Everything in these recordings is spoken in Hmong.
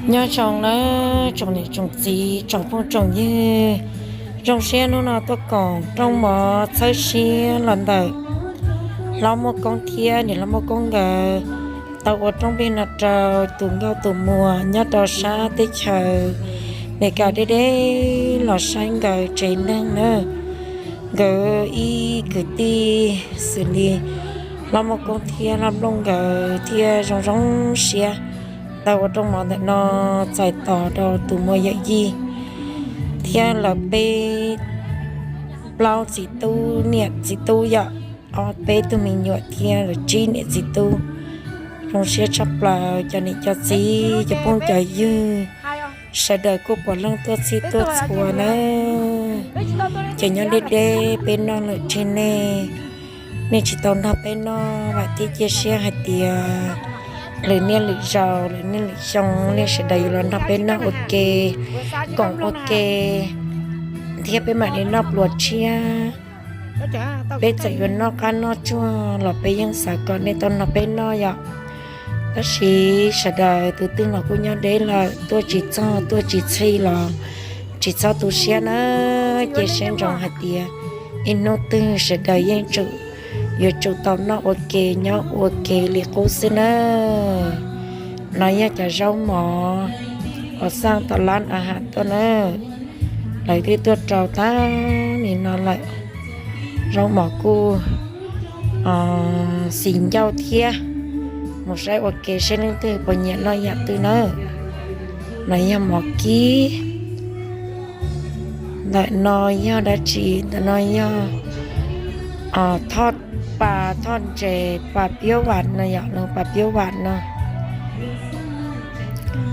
Nyob zoo nawb tsoom niam tsoom txiv tsoom phooj tsoom ywg, zoo siab hnub no tuaj koom rooj mov txhawb siab los ntawm hlob Muaj Koob thiab niam hlob Muaj Koob nkawd tau ua rooj nplej no rau tus nkauj tus muam nyob rau sab teb chaws Amelikas deb deb los saib nkawd tsev neeg na. Nkawd ib kwv tij xws li hlob Muaj Koob thiab hlob Nplooj nkawd thiaj zoo zoo siab tau ua rooj mov ntawm no txais tos rau tus muam yawm yij thiab lawv peb plaub txiv tub niam txiv tub yom, ob peb tug me nyuam thiab lawv tsib niam txiv tub. Zoo siab tshaj plaws cov niam cov txiv cov phooj cov ywg, sawv daws kuj puav leej tuaj txhij tuaj txhua nawb. Ces nyob deb deb peb noj lawm tseg nej, nej tsis tau nrog peb noj vam thiab cia siab hais tias lwm niaj lwm zaus lwm niaj lwm xyoo nej sawv daws yuav los nrog peb noj ua ke, koom ua ke thiab peb mam li noj pluas tshiab. Peb txawm yuav noj qab noj tsuag los peb yeej xav kom nej tau nrog peb noj yom. Tab sis sawv daws tus twg los kuj nyob deb lawm tuaj tsis txog tuaj tsis txhij los tsis txhob tu siab na. Cia siab ntsoov hais tias ib hnub twg sawv daws yeej tsum yuav tsum tau noj ua ke nyob ua ke li qub xwb na. No yog cov zaub mov uas xaj tom lab a has tuaj na. Lawv twb tuaj rau tag li no lawm. Zaub mov kuj xis ncauj thiab. Mus saib ua ke seb leej twg puas nyiam noj yam twg na. No yog mov kib. Ntawm no yog dab tsi? Ntawm no yog thoj pas thoj ntses pas piab vam no yom, lub pas piab vam no.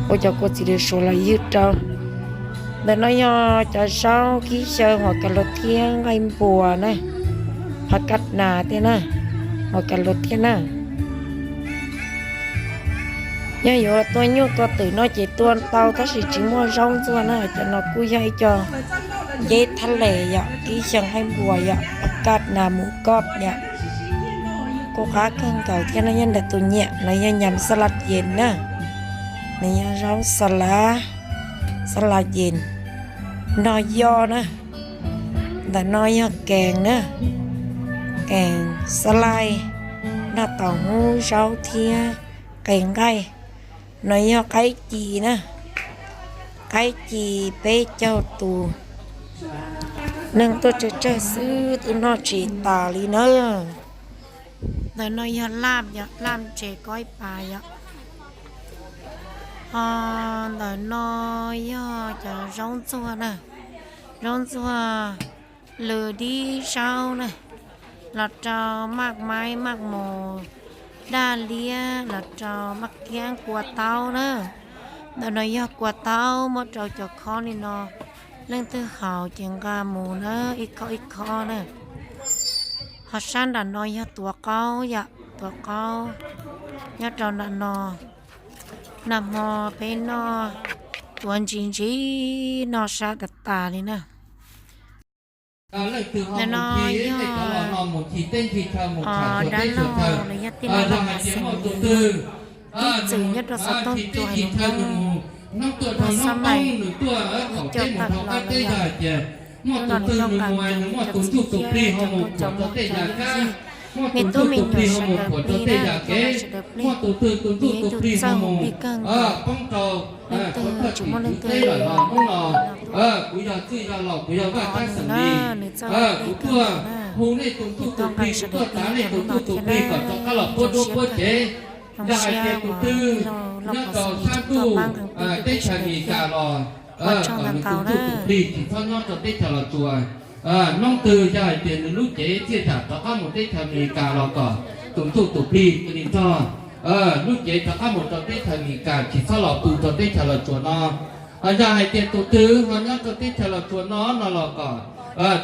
Ua cov kua txiv lws suav los ywg rau. Ntawm no yog cov zaub kib xyaw hua kas luas thiab nqaij npua na, phav kaj nas thiab na, hua kas luas thiab na. Yog yuav tua nyuj tua twm no ces tua tau tab sis tsis muaj zaub ntxuag na. Cov no kuj yog ib co nceb thab les yom, kib xyaw nqaij npua yom, phav kaj nas mus koj yom. Kuj qab kawg nkaus thiab no, yog ntawm tus nyiam no yog nyam xab las yes na, no yog zaub xab las, xab las yes nrog yoj na. Ntawm no yog kees na, kees xab laij nrog taus hub zaub thiab qe nqaij. No yog qaib ci na, qaib ci peb caug tus, neeg tuaj tsawg tsawg xwb twb noj tsis tas li na. Ntawm no yog laj, laj ntses kob ib pas yom. Ho ntawm no yog cov zaub ntxuag na, zaub ntxuag lws dib zaub na, los rau maj maib maj mus, daj liab los rau maj kiab kua taub na. Ntawm no yog kua taub muab rau cov khob li no, leej twg haus ces nqa mus na, ib khob ib khob na. Ho sab nram no yog tuav qaub yom, tuav qaub nyob rau nram no. Nag hmo peb noj tuav ntsis ntsis noj sab tas tas li na. Ntawm no yog dab laug, nws yog tij laug Vaj Xeem Lis, ib txwm nyob rau xov tooj cua hais lus Hmoob, ua xab mais ib co tawm los lawm yom. Hnub no nws tau nqa mus rau cov txiv thiab rau kuv cov muam cov yij, me tub me nyuam sawv daws plig na, thov sawv daws plig, nws yeej yug txawj mus plig kawg nkaus. Leej twg tsis muaj leej twg li no tuaj ua pab nws na, nws txawj ua plig kawg nkaus na. Nws tuaj nqa sawv daws plig rau hnub no thiab na, zoo siab kawg, zoo siab uas tij laug Vaj Xeem Lis tuaj pab nqee plig rau peb sawv daws thiab. Ua tsaug ntau ntau na. Hnub twg yog hais tias nws lub cev txiaj tsam rov qab mus teb chaws Amelikas los kom tus ntsuj tus plig cia li nrog lub cev rov qab mus rau teb chaws Amelikas, tsis txhob los pw rau teb chaws Los Tsuas no. Yog hais tias tus twg ho nyob rau teb chaws Los Tsuas no no los kom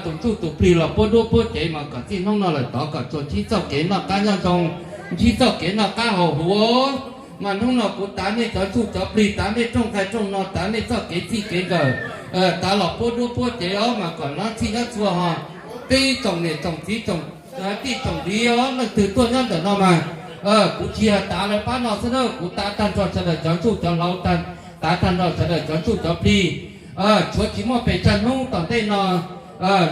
tus ntsuj tus plig los puab duab puab cev mas kom txij hnub no lawm tod kom tsuas ntsib txoj kev noj qab nyob zoo, ntsib txoj kev noj qab haus huv. Mas hnub no kuv tav nej cov ntsuj cov plig, tav nej rooj nqaij rooj no, tav nej txoj kev txij kev nkawm, tav los puab duab puab cev os mas kom nyob txhij nyob txhua ho. Peb tsoom niam tsoom txiv tsoom tij tsoom liv os, leej twg tuaj nyob ntawm no mas kuv tsis yog tav lawv pab no xwb na, kuv tav tag nrho sawv daws cov ntsuj cov hlauv tag Tav tag nrho sawv daws cov ntsuj cov plig, tshuav tsis muaj pes tsawg hnub tom ntej no,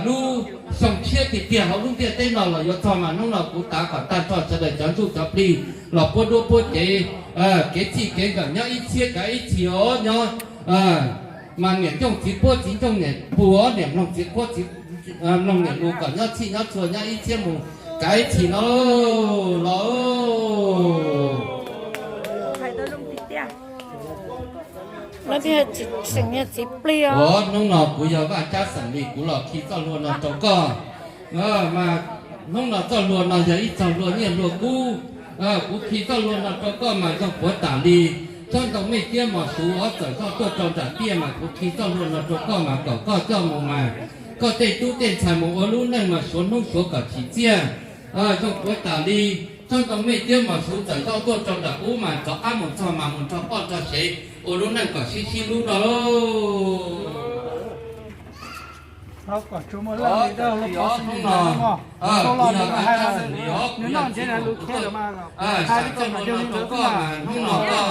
lub xyoo tshiab tiag tiag hauv lub ntiaj teb no los yuav txog mas hnub no kuv tav kom tag nrho sawv daws cov ntsuj cov plig los puab duab puab cev, kev txij kev nkawm nyob ib txhiab kav ib txhis os nyob. Mas niam ncooj txiv puab txiv ncooj niam pus os, niam mloog txiv quab txiv mloog niam lus kom nyob txhij nyob txhua nyob ib txhiab mus kav ib txhis no los. Hnub no kuv yog Vaj Tsab xeem Lis kuv los khi txoj hlua no rau koj. Mas hnub no txoj hlua no yog ib txoj hlua nyiaj hlua kub. Kuv khi txoj hlua no rau koj mas zoo puav tam li tsob ntoo mej ciab mos suav txawm zoj tuaj rau nram tiaj mas kuv khi txoj hlua no rau koj mas kom koj coj mus mas koj tej tub tej ntxhais mus ua lub neej mas suav hnub suav kom tsim txiaj. Zoo puav tam li tsob ntoo mej ciab mos suav txawm zoj tuaj rau nram ub mas rov qab mus txog mas mus nrog poj nrog sev ua lub neej kom sib sib hlub no. Hnub no kuv yog Vaj Tsab xeem Lis os, kuv yog txiv mus kuv tuaj sam txoj hlua no rau koj mas hnub no koj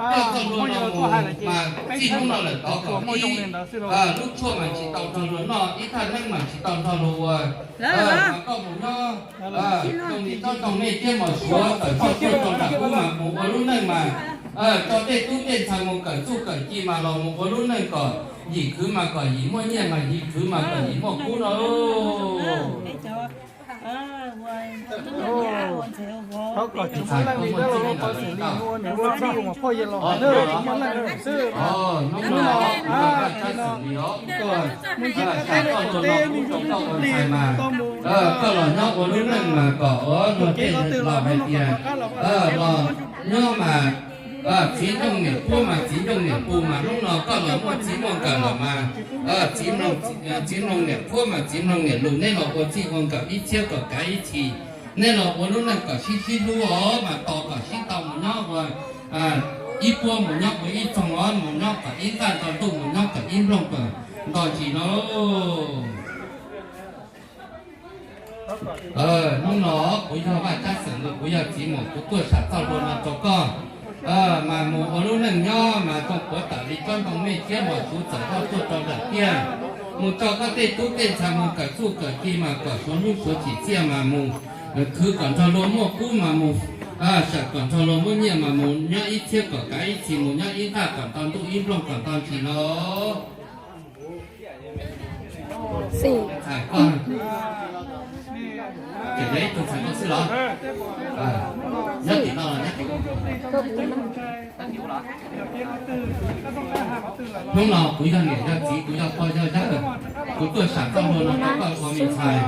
coj txoj hlua no mus mas txij hnub no lawm tod kom ib lub tshuaj mas tsis tau nrog luag noj, ib thaj neeb mas tsis tau nrog luag ua. Mas koj mus nyob zoo li tsob ntoo mej ciab mos suav tawm txoj hlua rau nram ub mas mus ua lub neej mas tso tej tub tej ntxhais mus kawm txuj kawm ci mas los mus ua lub neej kom yim khwv mas kom yim muaj nyiaj mas yim khwv mas kom yim muaj kub no. Thov kom tsis muaj leej li dab laug lub qhov xwm li hu ua niam lub txij hu mas poj yawg los hais na, tsis muaj leej xwb. Hnub no kuv yog Vaj Tsab xeem Lis os, kuv tuaj sam txoj hlua no pub rau koj ua ntxhais mas koj los nyob ua lub neej mas kom ua luag tej laus hais tias los nyob mas txiv ncooj niam puab mas txiv ncooj niam pus mas hnub no koj los muaj txij muaj nkawm los mas txiv mloog niam puab mas txiv mloog niam lus, neb los ua txij ua nkawm ib txhiab kom kav ib txhis, neb los ua lub neej kom sib sib hlub os mas tos kom sib tau mus nyob ua ib puab mus nyob ua ib txoog os, mus nyob kom ib nqaj nto ntuj mus nyob kom ib nplooj kom nto ntsis no. Hnub no kuv yog Vaj Tsab xeem Lis, kuv yog txiv mus kuv tuaj sam txoj hlua no rau koj mas mus ua lub neej nyob mas zoo puav tam li tsob ntoo mej ciab mos suav txawm zoj tuaj rau nram tiaj. Mus tso koj tej tub tej ntxhais mus kawm txuj kawm ci mas kom suav hnub suav tsim txiaj mas mus khwv kom nrog luag muaj kub mas mus, sam kom nrog luag muaj nyiaj mas mus nyob ib txhiab kom kav ib txhis, mus nyob ib nqaj kom nto ntuj ib nplooj kom nto ntsis no. Tseem yog ib tug ntxhais no xwb los? Nyob tim no los nyob tim no? Hnub no kuv yog niam yog txiv, kuv yog pog yog yawg, kuv tuaj sam txoj hlua no rau koj ua me ntxhais.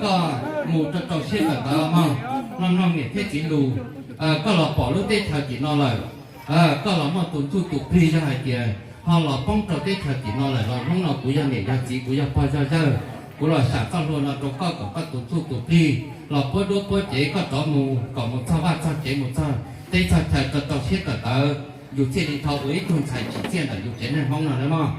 Koj mus rau rau siab kawm ntawv mog, mloog mloog niam thiab txiv lus. Koj los pom lub teb chaws tim no lawm, koj los muaj tus ntsuj tus plig yog hais tias ho los poob rau teb chaws tim no lawm los hnub no kuv yog niam yog txiv, kuv yog pog yog yawg, kuv los sam txoj hlua no rau koj kom koj tus ntsuj tus plig los puab duab puab cev koj rov mus kom mus txog vaj txog tsev mus txog teb txog chaw rau rau siab kawm ntawv, yus thiaj li tau ua ib tug ntxhais tsim txiaj ntawm yus tsev neeg Hmoob no nawb mog.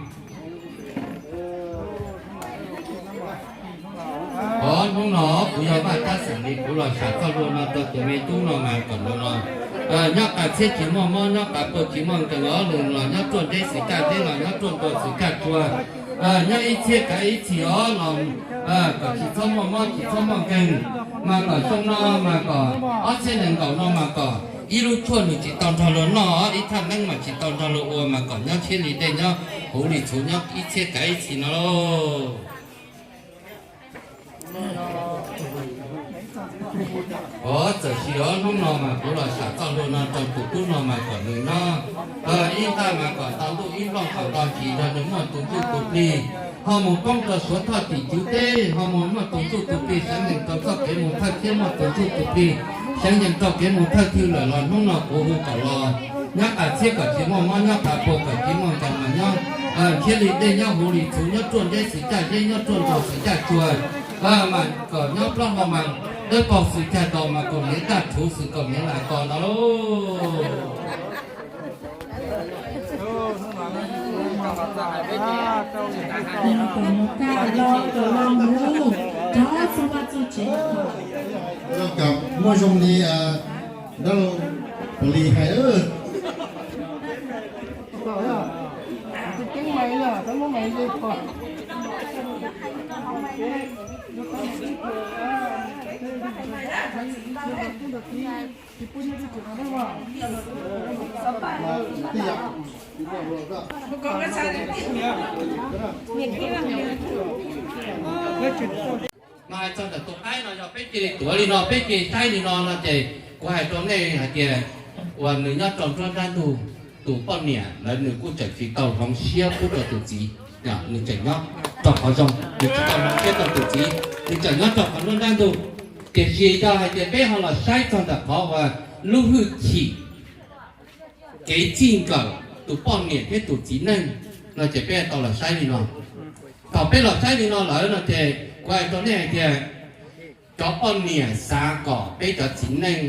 Os, hnub no kuv yog Vaj Tsab xeem Lis, kuv los sam txoj hlua no rau tus me tub no mas kom nws los nyob qas txhiab tsis muaj mob, nyob qas pua tsis muaj nkeeg os, nws los nyob ruaj nreb xwm kaj nreb, los nyob ruaj ntua xwm kaj tsua, nyob ib txhiab kav ib txhis os, los kom tsis txhob muaj mob tsis txhob muaj nkeeg, mas kom xyoo no mas kom ob txhiab nees nkaum no mas kom ib lub tshuaj nws tsis tau nrog luag noj, ib thaj neeb mas tsis tau nrog luag ua, mas kom nyob siab li dej nyob huv li txhuv nyob ib txhiab kav ib txhis no lauj. Os, txawm sis os, hnub no mas kuv los sam txoj hlua no rau tus tub no mas kom nws nyob ib nqaj mas kom tau ntuj ib nplooj kom nto ntsis, yog nws muaj tus ntsuj tus plig ho mus poob rau Suav thoj tim cuv teb, ho mus muaj tus ntsuj tus plig seev yees rau txoj kev mus thawj thiab muaj tus ntsuj tus plig seev yees rau kev mus thawj thwj lawm los hnub no kuv hu kom los nyob qas txhiab kom tsis muaj mob, nyob qas pua kom tsis muaj nkeeg, mas nyob ntshiab li dej nyob huv li txhuv, nyob ruaj nreb xwm caj zeb, nyob ruaj ntua xwm caj tsua, mas kom nyob plaub hau mas dawb paug xwm caj daus, mas kaus hniav daj rhuv xwm kaus hniav lais ko ntawd lauj. Muaj zoo li dab laug Pov Lis hais. Mas hais txog ntawm tus qaib no yog peb cia li tuav li no, peb cia li saib li no no ces kuv hais rau nej hais tias uas nws nyob rau nruab nrab ntug, tus poj niam ntawd nws kuj tseem tsis tau hloov siab pub rau tus txiv, nws tseem nyob rau qhov zoo, nws tsis tau hloov siab rau tus txiv, nws tseem nyob rau qhov nruab nrab ntug. Tiam sis yog hais tias peb ho los saib txog ntawm qhov uas lub hwj chim, kev txij nkawm tus poj niam thiab tus txiv neej no ces peb tau los saib li no. Thaum peb los saib li no lawm no ces kuv hais rau nej hais tias cov poj niam xav kom peb cov txiv neej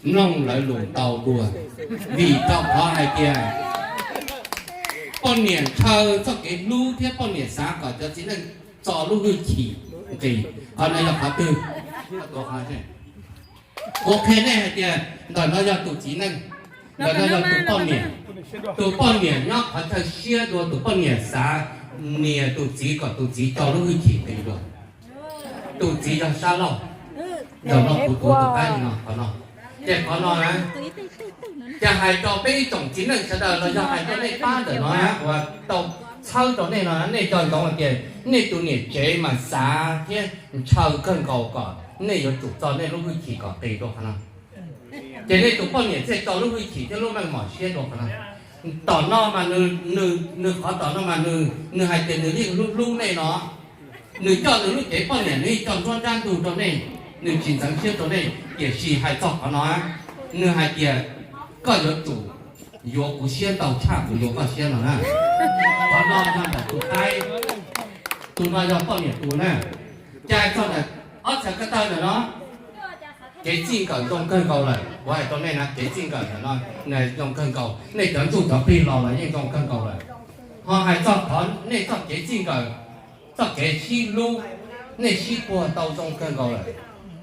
mloog lawv lus ntau dua, vim rau qhov hais tias poj niam ntshaw txoj kev hlub thiab poj niam xav kom cov txiv neej txo lub hwj chim nqis. Qhov no yog qhov twg? Kuv qhia nej hais tias ntawm no yog tus txiv neej, ntawm no yog tus poj niam. Tus poj niam nyob qhov chaw siab dua, tus poj niam xav nias tus txiv kom tus txiv tso lub hwj chim nqis dua. Tus txiv yog sab laug, ntawm no kuv tuav tus qaib li no, qhov no. Ces qhov no na, ces hais rau peb ib tsoom txiv neej sawv daws los yog hais rau nej pab ntawm no uas tau txhawb rau nej no, nej nco ntsoov hais tias nej tus niam tsev mas xav thiab ntshaw kawg nkaus kom nej yuav tsum txo nej lub hwj chim kom qis dua qhov no. Ces nej tus poj niam thiaj tso lub hwj chim thiab lub meej mom siab dua qhov no. Tom no mas nws, nws qhov tom no mas nws, nws hais tias nws yeej hlub hlub nej no. Nws coj nws lub cev poj niam nws yeej coj nruab nrab ntug rau nej, nws tsis ntxeev siab rau nej, tiam sis hais txog qhov no, nws hais tias koj yuav tsum yuav kuv siab ntau tshaj kuv yuav koj siab no na. Qhov no yog ntawm tus qaib, tus no yog poj niam tus na. Ces hais txog ntawm ob txhais ko taw ntawm no, kev txij nkawm zoo kawg nkaus lawm. Kuv hais rau nej na, kev txij nkawm ntawm no zoo kawg nkaus, nej cov ntsuj cov plig los los yeej zoo kawg nkaus lawm. Ho hais txog qhov nej txoj kev txij nkawm, txoj kev sib hlub, nej sib puag tau zoo kawg nkaus lawm.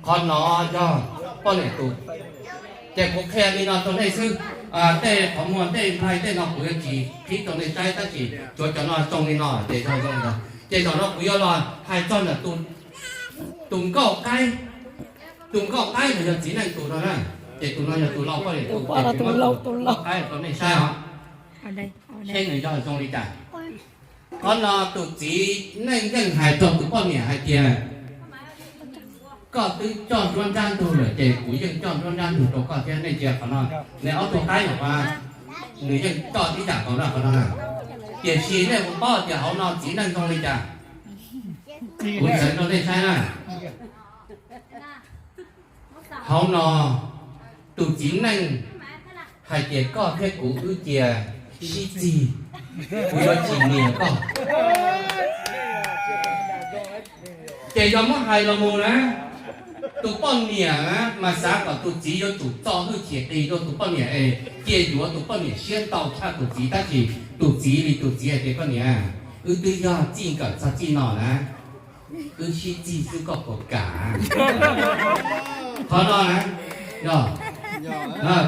Qhov no yog poj niam tus. Ces kuv qhia li no rau nej xwb, tej qhov muag tej nplai tej no kuv yuav tsis qhib rau nej saib, tab sis tsuav cov no zoo li no ces zoo zoo ntag. Ces zaum no kuv yuav los hais txog ntawm tus nkauj qaib. Tus nkauj qaib los yog txiv neej tus no na, ces tus no yog tus laus poj niam tus, ces kuv muab tus nkauj qaib rau nej saib os, seb nws yog zoo li cas. Qhov no tus txiv neej yeej hais rau tus poj niam hais tias, koj twb coj nruab nrab ntug lawm ces kuv yeej coj nruab nrab ntug rau koj thiab. Nej ntsia qhov no, nws ob tug qaib no, nws yeej coj tib yam nkaus na qhov no na. Tiam sis nej puas paub tias hauv no txiv neej zoo li cas? Kuv txhais rau nej saib na. Hauv no tus txiv neej hais tias koj thiab kuv wb cia sib txig, kuv yuav tsis nias koj. Ces yog muab hais los mus na, tus poj niam mas xav kom tus txiv yuav tsum txo hwj chim qis dua tus poj niam es cia yuav tus poj niam siab ntau tshaj tus txiv, tab sis tus txiv li tus txiv hais tias koj niam, wb twb yog txij nkawm txog txij no na, wb sib txig xwb koj puas kam? Qhov no na, yog,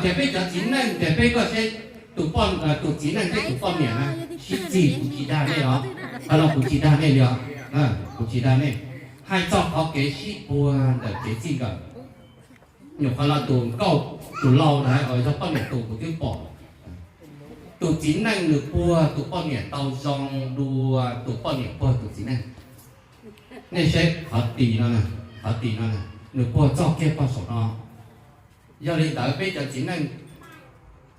ces peb cov txiv neej ces peb koj seb, tus poj, tus txiv neej thiab tus poj niam na, sib txig kuv tsis dag nej os, qhov no kuv tsis dag nej li os, kuv tsis dag nej. Hais txog qhov kev sib puag ntawm kev txij nkawm, nyuam qhuav los tus nkauj tus laus na, yog poj niam tus kuv twb pom. Tus txiv neej nws puag tus poj niam tau zoo dua tus poj niam puag tus txiv neej. Nej saib qhov tis no, qhov tis no, nws puag txoj kiag pog saum no. Yog li ntawd peb cov txiv neej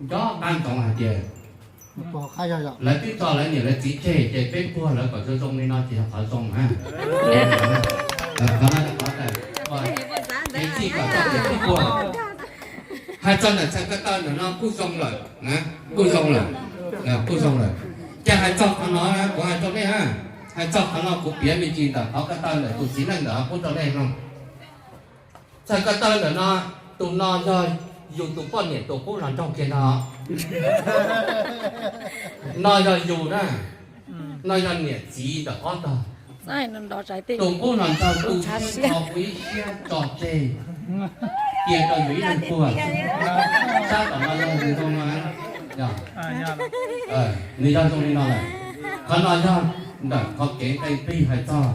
nco qab ntsoov hais tias lawv twb tso lawv niam lawv txiv tseg ces peb puag lawv kom zoo zoo li no ces yog qhov zoo na. Qhov no, qhov kev txij kom txoj kev sib puag. Hais txog ntawm txhais ko taw ntawm no kuj zoo lawm, kuj zoo lawm, kuj zoo lawm. Ces hais txog qhov no kuv hais rau nej, hais txog qhov no kuv piav me ntsis ntawm qhov ko taw ntawm tus txiv neej ntawm no pub rau nej mloog. Txhais ko taw ntawm no, tus no yog yus tus poj niam tus qub hluas nraug kiag no. No yog yus na, no yog niam txiv ntawm ob tog. Tus qub hluas nraug tu siab kho kuv ib siab tso tseg, cia rau yus ib leeg puag. Sab tom no yog yus zoo no. Nws yog zoo li no lawm. Qhov no yog ntawm qhov kev nqe plig hais txog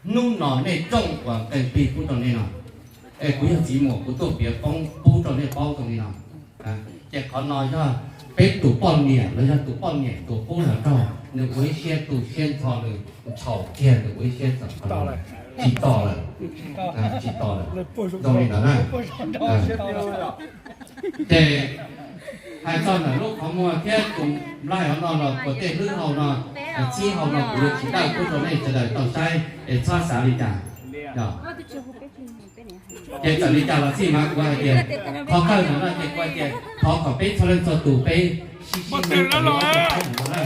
hnub no nej rooj uas nqe plig pub rau nej no. Es kuv yog txiv muam kuv tuaj piav poob pub rau nej paub zoo li no. Ces qhov no yog peb tus poj niam los yog tus poj niam tus qub los raug nws ua ib siab tu siab ntxhov nws ntshaus kiag nws ua ib siab txawm qhov no tsis tos lawm, tsis tos lawm. Zoo li ntawd na. Ces hais txog ntawm lub qhov muag thiab tus nplaig hauv no los kuv tej hlwb hau no, txhib hau no kuv yuav tsis dawj pub rau nej sawv daws tau saib es txhob xav li cas. Ces txawm li cas los xij mas kuv hais tias qhov kawg no no ces kuv hais tias thov kom peb txhua leej txhua tus peb sib sib hlub rau lub qhov muag na.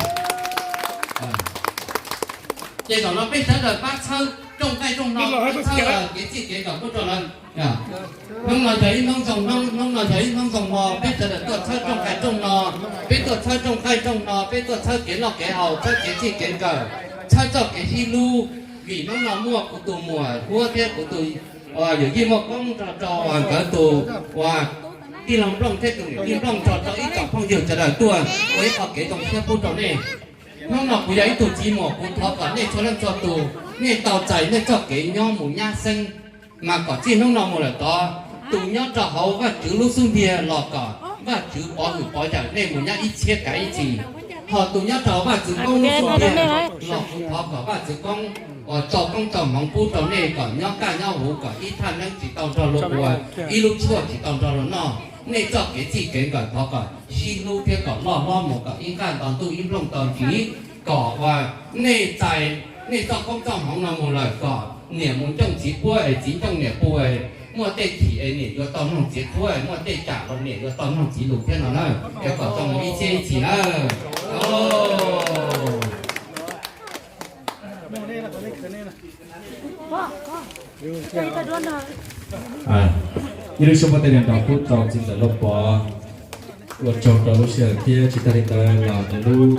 Ces zaum no peb sawv daws pab txhawb rooj nqaij rooj no, pab txhawb kev txij kev nkawm pub rau lawv. Hnub no yog ib hnub zoo, hnub no yog ib hnub zoo no peb sawv daws tuaj txhawb rooj nqaij rooj no, peb tuaj txhawb rooj nqaij rooj no, peb tuaj txhawb kev noj kev haus, txhawb kev txij kev nkawm, txhawb txoj kev sib hlub. Vim hnub no muaj kuv tus muam huab thiab kuv tus yawm yij muaj koob nrog rau nkawd tus uas tij laug Nplooj thiab tus niam tij Nplooj nrog rau ib tsoom phooj ywg sawv daws tuaj ua ib qho kev zoo siab pub rau nej. Hnub no kuv yog ib tug txiv muam, kuv thov kom nej txhua leej txhua tus, nej tau txais nej txoj kev nyob mus nyab xeeb, mas kom txij hnub no mus lawm tod, tus nyob rau hauv Vajtswv lub xub ntiag los kom Vajtswv pov hwm pov yawm nej mus nyob ib txhiab kav ib txhis. Ho tus nyob rau Vajtswv koob lub xub ntiag los kuv thov kom Vajtswv koob uas tso koob tso hmoov pub rau nej kom nyob kaj nyob huv, kom ib thaj neeb tsis tau nrog luag ua, ib lub tshuaj tsis tau nrog luag noj. Nej txoj kev txij kev nkawm thov kom sib hlub thiab kom loj hlob mus kom ib nqaj nto ntuj ib nplooj nto ntsis, kom uas nej txais nej txoj koob txoj hmoov no mus lawm kom niam mus ncooj txiv puab es txiv ncooj niam pua, muaj tej chim es niam yuav tau mloog txiv thuab, muaj tej cam los niam yuav tau mloog txiv lus thiab no na. Yuav kom tau mus ib txhiab ib txhis na. Ib lub suab muab tej niag nrog pub rau txiv ntxawm Lauj Pov, ua tsaug rau lub sij hawm thiab tsis tag li ntawd los nws lub,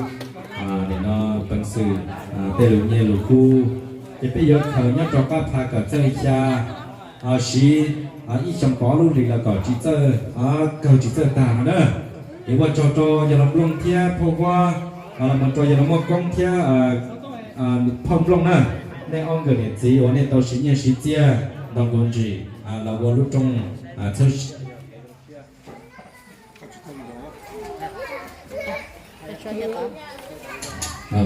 nim no peev xwm, tej lus nyiaj lus kub, ces peb yuav khaws nyob rau qab pha kom txawj xya, siv ib xyoo kaum ob lub hlis los kom tsis txawj, kawg tsis txawj tag no na. Ces ua tsaug rau yawg Laus Nplooj thiab phauj Huab, los mus rau yawg Laus Muaj Koob thiab phauj Nplooj na. Nej ob nkawm niam txiv uas nej tau siv nyiaj siv txiaj nrog kuv ntsis los ua lub rooj txhawb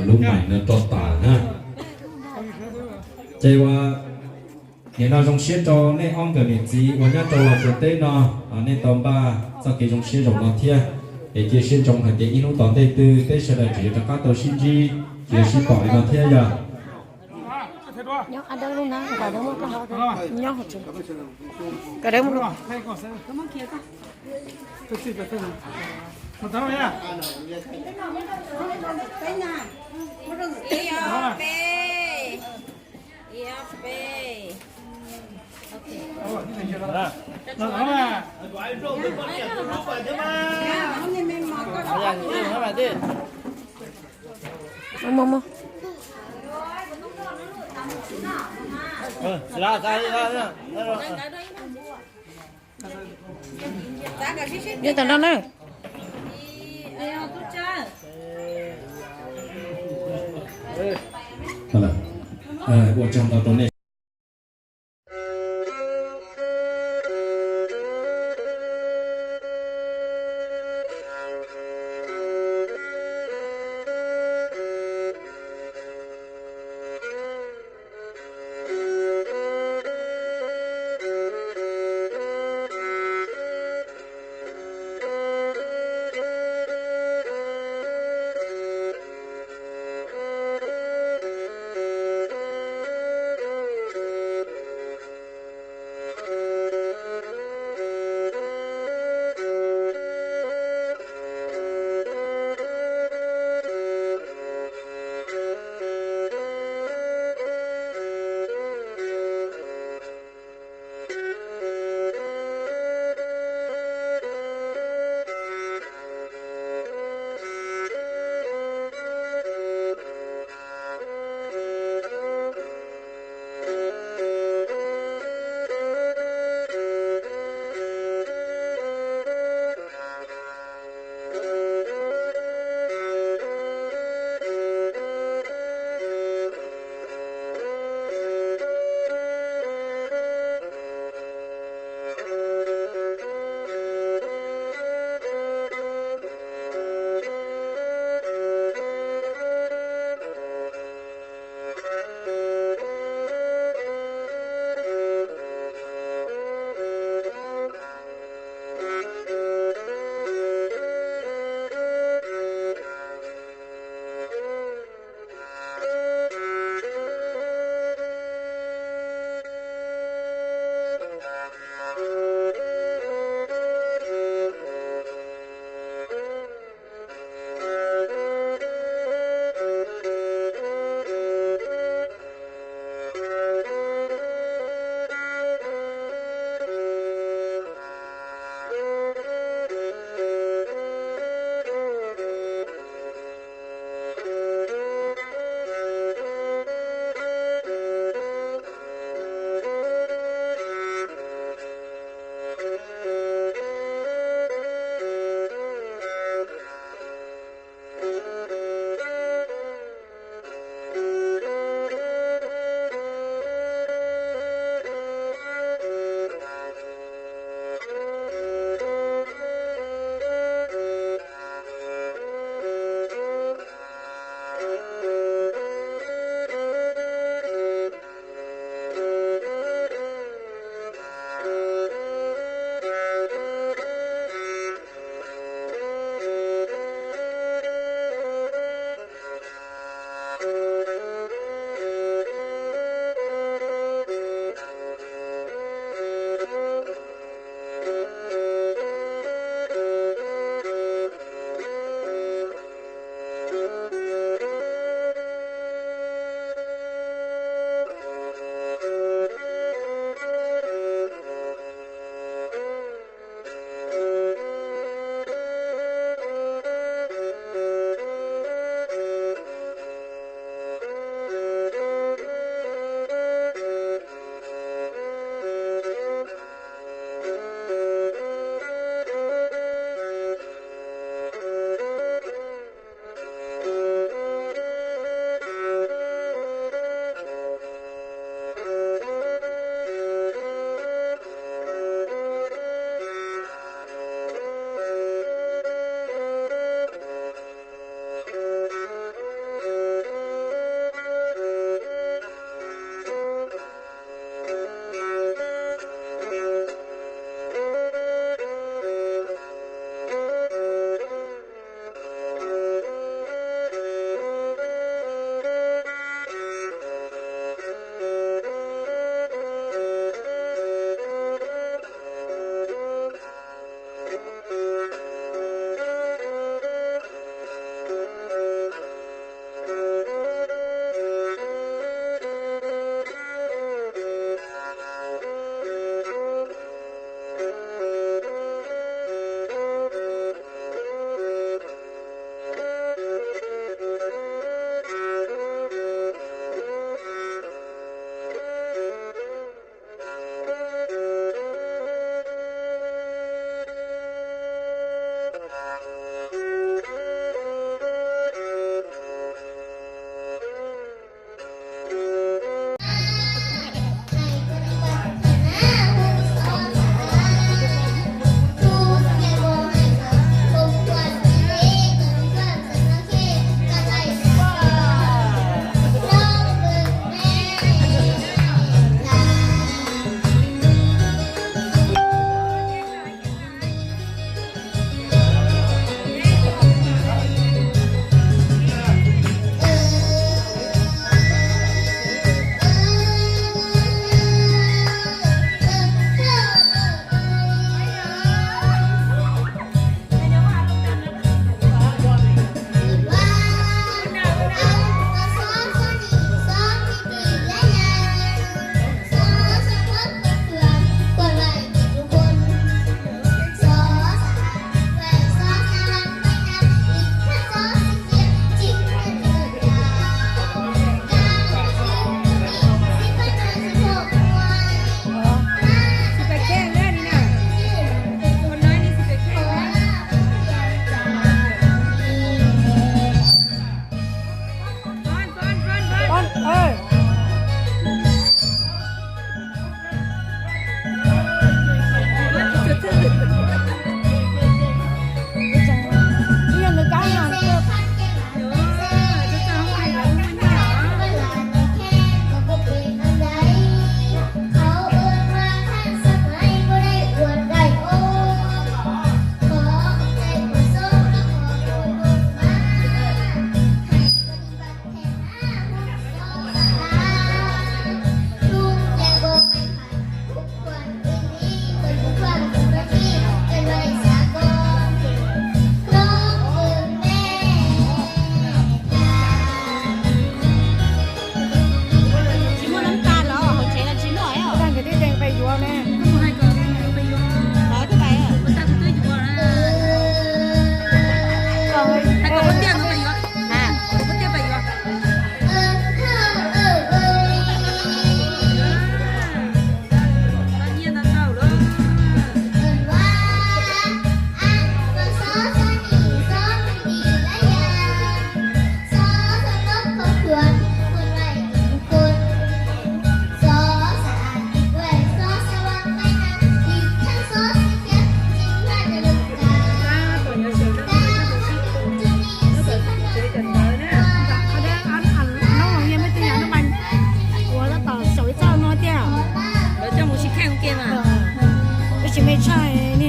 lub maim no rau tas na. Ces ua nim no zoo siab rau nej ob nkawm niam txiv uas nyob rau Los Tsuas teb no, nej tau npaj txoj kev zoo siab zaum no thiab. Es cia siab ntsoov hais tias ib hnub tom ntej twg peb sawv daws tseem yuav rov qab tau sib ntsib, tseem yuav sib pom li no thiab yog. Nyob tau nrog na. Ua tsaug ntau rau nej.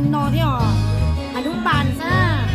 No thiab os, a nub npas xwb.